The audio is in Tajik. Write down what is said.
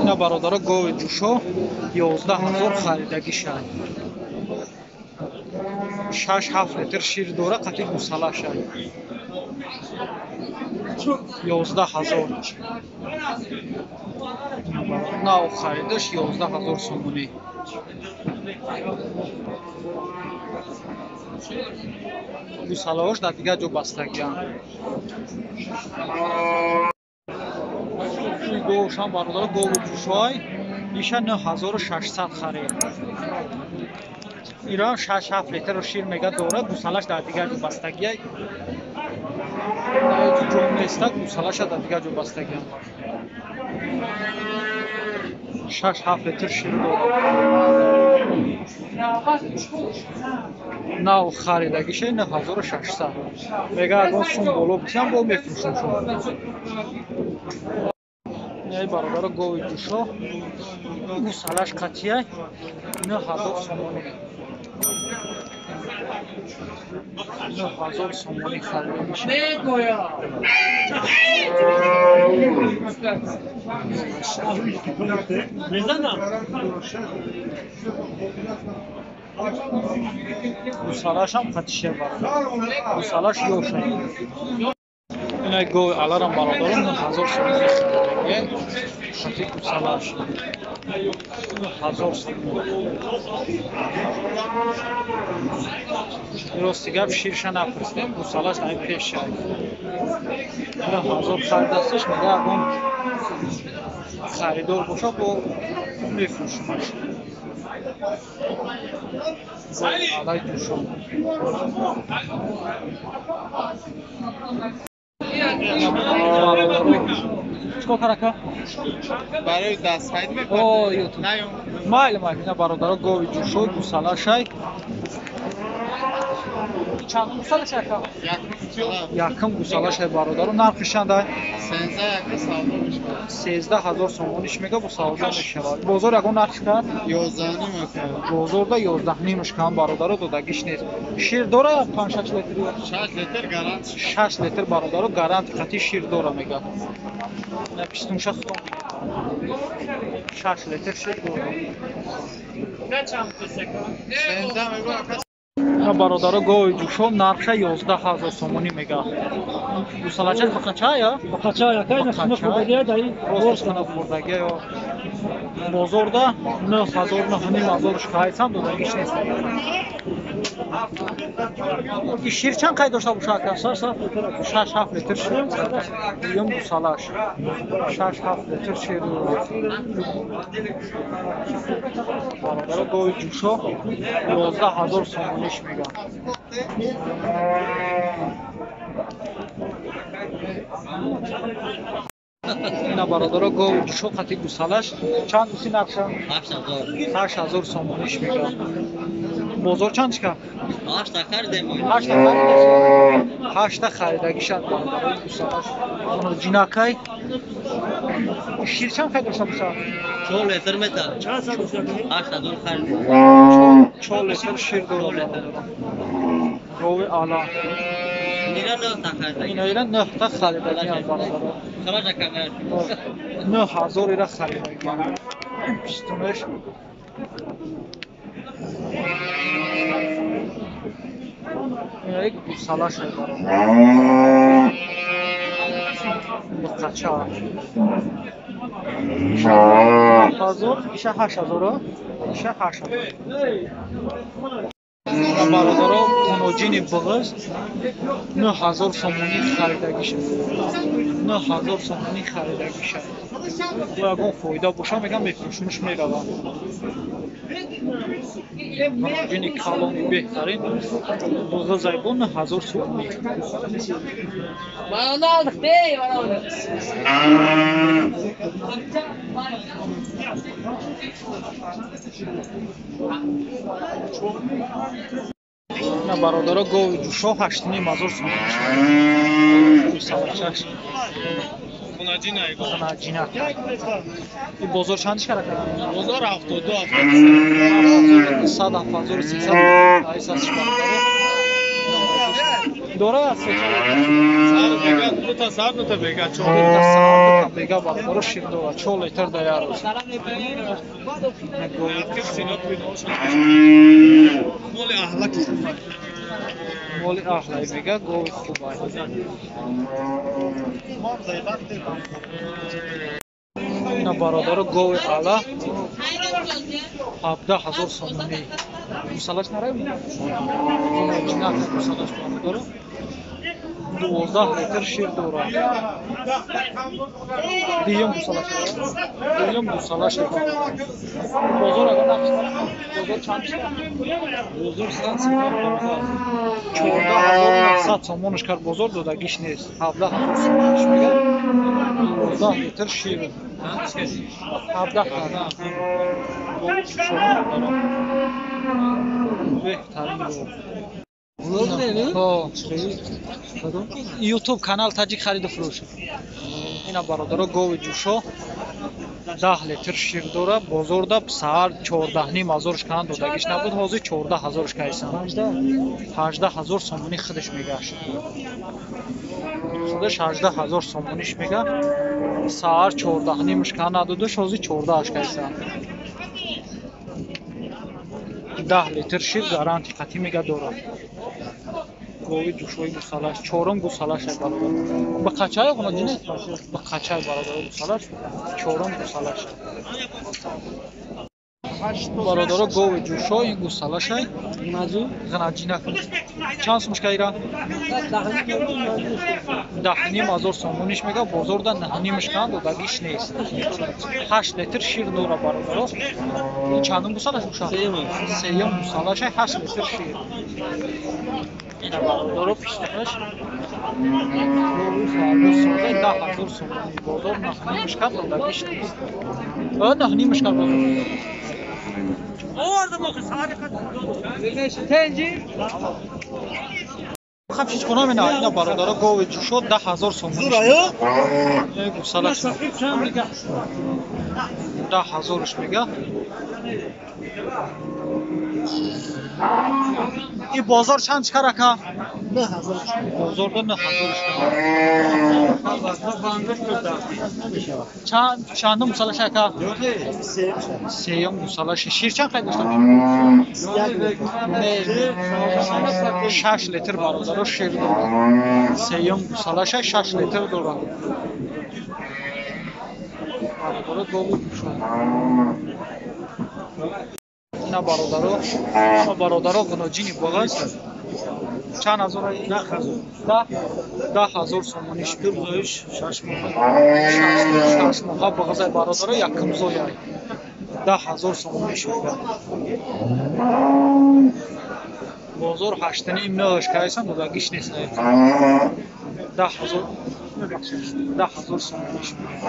Ина бародаро гови ҷӯшо 11 000 харидагӣ шад. 6-7 литр шир дора, қатъи гусала шад. 11 000. Нав харидаш 11 000 сомонӣ. Гусалаҳош дар дигар ҷо бастагианд. Говшам бародаро гову ҷӯшой иша 9600 харид. Ирам 6-7 литр шир мега дора, гусалаш дар дигар ҷо бастагия. Ҷо неста, гусалаша дар дигар ҷо бастагианд. 6-7 литр шир дора. Нав харидагиша 9600. Мега агон сум боло битиям бо мефурӯшам шумо. Эй бародаро гови ҷӯшо гусалаш қатъия 9000 сомонӣ. 9000 сомонӣ харида мешавад. Гусалашам қатиша бародар. Гусалаш ёша. Инай гови аларам бародарон 9000 сомонӣ харидагия. Қати гусалаш. 9000 сомонӣ. Рости гап ширша напурсидем, гусалаш ай пеша. 9000 харидасташ, мега агон харидор боша бо мефурӯшимаш. Алай ҷӯшон. Чикор карака? Барои дастхарид О, ютуб. Майли, майли, ина бародаро гови ҷӯшо гусалашай. Чанд гусалаш ака? Якум гусалашай бародаро. Нархи чанда? 13 000 сомониш мега бо савдо мешавад. Бозор ягон нарх кард? 11,5. Бозорда 11,5 кам бародаро додагиш нест. Шир дора 5-6 литр? 6 литр гарант. 6 литр бародаро гарант қатъи шир дора мега. На пистунша худом бинед. 6 литр шир дора. На бародаро гови ҷӯшо нархша 11 000 сомонӣ мега. Гусалача бақачая? Бақачая, кайна хина хурдагия даи. Рост хина хурдагия ё. Бозорда 9000 9500 шикоятам додагиш нест. И шир чанд қай дошта боша ака? 6-7 литр. 6-7 литр шир. Дуюм гусалаш. 6-7 литр шир. Бародаро гови ҷӯшо 11 000 сомониш мега. Ина бародаро гови ҷӯшо қати гусалаш чанд гуси нархша? 8000. 8000 сомониш мега. Бозор чанд шика? 8 харидем. 8 харидем. 8 харидагишанд бародарои гусалаш. Ҷинакай. Шир чанд қай дошта боша? 4 литр мета. 8000 харидем. 4 литр шир дора. Гови ала. Ина 9 та харидагӣ. Ина ира 9 та харидагианд бародаро. Хараҷа камера. 9000 ира харидагианд. Пистунаш. Ина як гусала шай бародар. Бақача. 1000, иша 8000, иша 8000. Бародаро қуноҷини бағыз 9000 сомонӣ харидагиша. 9000 сомонӣ харидагиша. Бо ягон фоида боша мегам мефурӯшмуш меравам. Қуноҷини калони беҳтарин бағызай бо 9000 сомонӣ. На бародаро гови ҷӯшо 8500 сомонӣ. Гусалачаш. Хунаҷина. И бозор чанд шикара кард? Бозор 72 73. 7300, 7300 айсас бародаро. Дора аз се Сар дута сар дута бега чор. Дута сар дута бега бародаро шир дора 4 литр дар як рӯз. Моли аҳлак моли аҳлай мега гови хубай. Ина бародаро гови ала 17,000 сомонӣ. Гусалаш нараем? Гусалаш бародаро 12 литр шир дорад. Дуюм гусалаш. Дуюм гусалаш. Бозор агар нақш бозор чанд шуд? Бозор 14,900 сомонаш кард бозор додагиш нест. 17,000 сомонаш мега. 12 литр шир. 17 беҳтарин. Ютуб канал Таҷик хариду фурӯш. Ина бародаро гови ҷӯшо 10 литр шир дора. Бозорда саҳар 14,5 ҳазорш кан додагиш набуд, ҳозир 14,000 кайсан. 18,000 сомонӣ худаш мегашт. Худаш 18,000 сомониш мега. Саҳар 14,5 кан надодаш, ҳозир 14 кайсан. 10 литр шир гаранти қатъӣ мега дорад. Гови ҷӯшои гусалаш, чорум гусалаш ай бародар. Ба қачай ғуна динед? Ба қачай бародар гусалаш, чорум гусалаш. Бародаро гови ҷӯшо ин гусалаш ай. Ғнаҷина. Чанд сумаш кайра? 10,5 ҳазор сомониш мега, бозорда 9,5 кан додагиш нест. 8 литр шир дора бародаро. Ин чандум гусалаш буша? Сеюм гусалаш ай 8 литр шир. Ина бародаро пиштанаш. Гови фарбо сода 10,000 сомонӣ бозор 9,5 кан додагиш нест. 9,5 кан бозор. Хапшич кунам ина ина бародаро гови ҷӯшо 10,000 сомонӣ. Гусалаш 10,000 мега. И бозор чанд чикар ака? 9,000. Бозорда 9,000. Чанд чандум гусалаш ака? Сеюм гусалаш. Шир чанд қайд дошта? 6 литр бародаро шир дорад. Сеюм гусалаш 6 литр дорад. Бародаро гови ҷӯшо. Ина бародаро, бародаро ғуноҷини боғаз чанд ҳазор? 10,000. 10,000 сомониш. 6 моҳа. 6 моҳа боғазай бародаро якум зояй. 10,000 сомониш мега. Бозор 8,5 9 кайсан додагиш нест. 10,000 10,000 сомониш мега.